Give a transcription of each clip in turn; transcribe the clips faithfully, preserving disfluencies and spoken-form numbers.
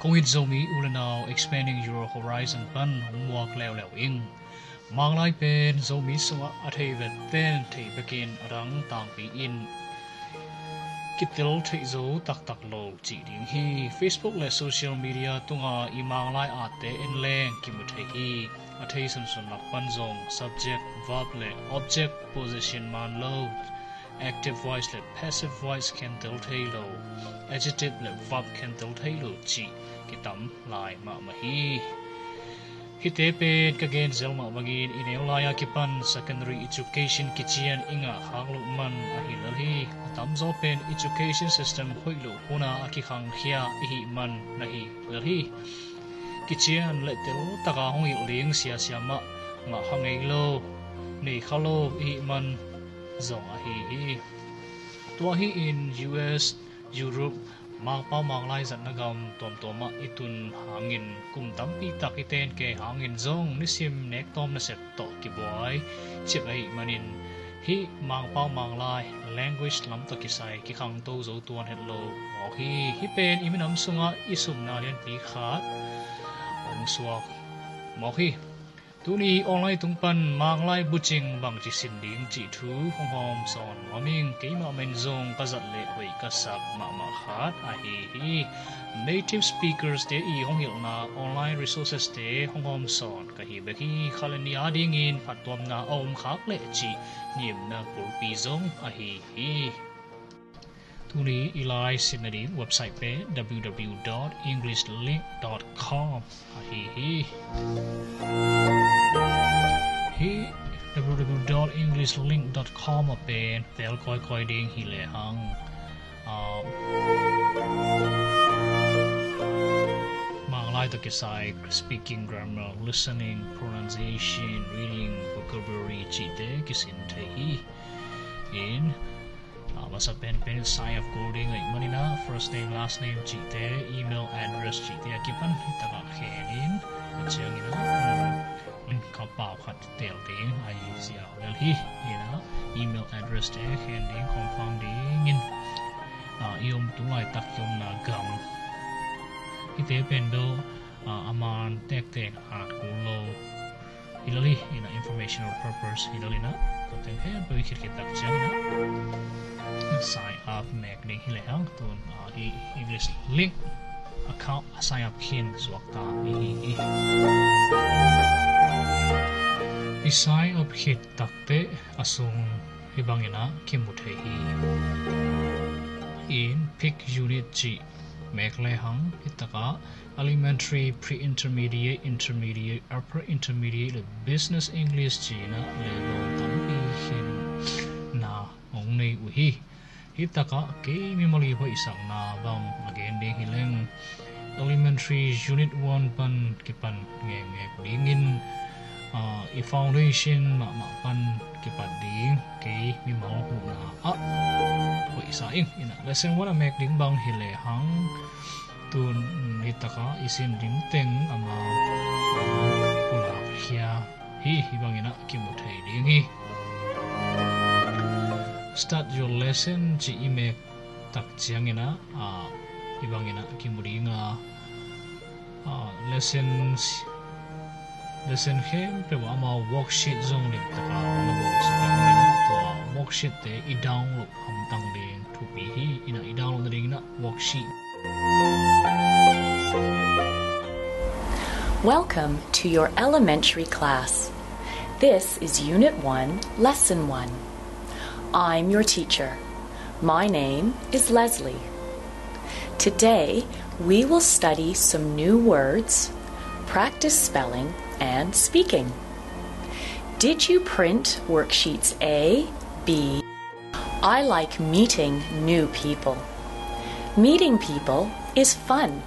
Kong it Zomi u le nau Expanding Your Horizon pan hong muak leuleu ing. Manglai pen Zomi sungah a thei vet ten thei bekin a dang tangpi in kitel theih zo taktak lo cih ding hi. Facebook le social media tunga i Manglai atte en leng kimu thei hi. A thei sunsun lak pan zong subject, verb le object position man lo, active voice le passive voice khentel thei lo, adjective le verb khentel thei lo cih kitam lai mahmah hi. Hihte pen ka gen zel mah bangin i neu lai-a kipan secondary education kician i ngah khak loh man ahi lel hi. A tamzaw pen education system hoih loh huna a kikhangkhia i hih man na hi lel hi. Kician le teltaka hong hilh ding siasia mah ngah kha ngei lo, nei kha lo i hih man zong ahi hi. Tua hi in U S, Europe, Mangpau Manglai zatna gam tuamtuamah i tun hangin kum tampi tak i tenke hangin zong nisim nek tawm nasep tawh kibuai cip ahih manin hih Mangpau Manglai language lam tawh kisai kikhangto zo tuan het lo mawk hi. Hih pen i minam sungah i sumna lianpi khat hong suak mawk hi. Tuni online tung pan Manglai bucing bangci sin ding cih thu hong hawm sawn nuam ing. Keimah mah in zong ka zat leh hoih ka sak mahmah khat ahi hi. Native speakers te i hong hilhna online resources te hong hawm sawn ka hi bek hi. Kha le ni a dingin phattuamna a om khak leh cih ngimna bulpi zong ahi hi. Tuni i lai sin nading website pen W W W dot english link dot com ahi hi. Hi W W W dot english link dot com a pen tel kawikawi ding hi lehang, ah, Manglai tawh kisai speaking, grammar, listening, pronunciation, reading, vocabulary cihte kisin thei hi. In, ah, masa penpen sign up kul ding ahih manin ah first name, last name cihte, email address cihte a kipan hi takah khen in, a ciangin ah, um, ka pau khat tel ding ahi ziau lel hi. In ah email address te khen ding, confirm dingin, ah, i om tu laitak i omna gam hihte pen bel, ah, a man tektek at kul lo hi lel hi. In ah informational purpose hi lel in ah, tua teng khempeuh i khit khit tak ciangin ah sign up mek ding hi lehang tun, ah, hi English link account a sign up khin suak ta hi hi hi. I sign up khit takteh a sung hi bangin ah kimu thei hi. In pick unit cih mek lehang hi takah elementary, pre-intermediate, intermediate, upper intermediate le business English ci-in ah level tampi khin na hong nei uh hi. Hi takah kei mimal i hoihsakna bang a gen ding hi leng, elementary unit one pan kipan ngekngek dingin, ah, i foundation mahmah pan kipat ding kei mimal huhna ah hoihsa ing. In ah lesson one a mek ding bang hi lehang tun, mm, hi takah i sin ding teng amau pulak khia hi, hi bangin ah kimu thei ding hi. Start your lesson cih i mek tak ciangin ah, ah, hi bangin ah kimu ding a, ah, lesson, lesson khempeuh ah amau worksheet zong lim takah na bawlsak in ah, tua worksheet te i download hamtang ding thupi hi. In ah i download nadingin ah worksheet. Welcome to your elementary class. This is Unit one, Lesson one. I'm your teacher. My name is Leslie. Today, we will study some new words, practice spelling and speaking. Did you print worksheets A, B? I like meeting new people. Meeting people is fun.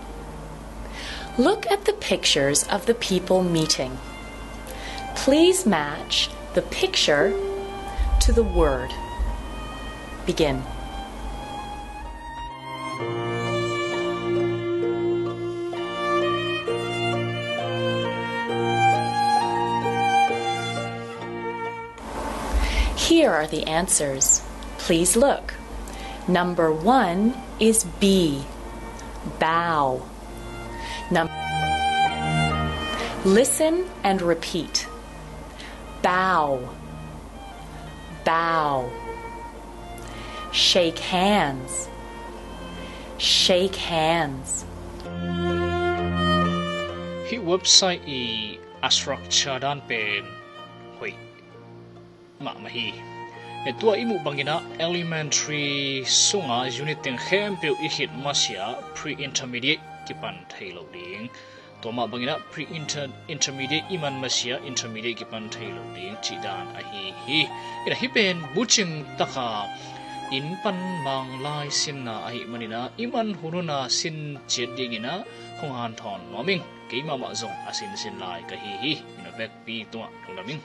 Look at the pictures of the people meeting. Please match the picture to the word. Begin. Here are the answers. Please look. Number one is B, bow. Num- Listen and repeat. Bow. Bow. Shake hands. Shake hands. Hih website i a structure dan pen hoih mahmah hi. Tua i muh bangin ah elementary sunga unit teng khempeuh i khit masiah pre-intermediate kipan thei lo ding. Tua mah bangin ah pre-inter-, intermediate i man masiah intermediate kipan thei lo ding cih dan ahi hi. Ina hih pen bucing taka inn pan Manglai sinna ahih manin ah i man hun hun a sin ciat dingin ah hong hanthawn nuam ing. Kei mahmah zong a sinsin lai ka hi hi. Ina vekpi tungah lungdam ing.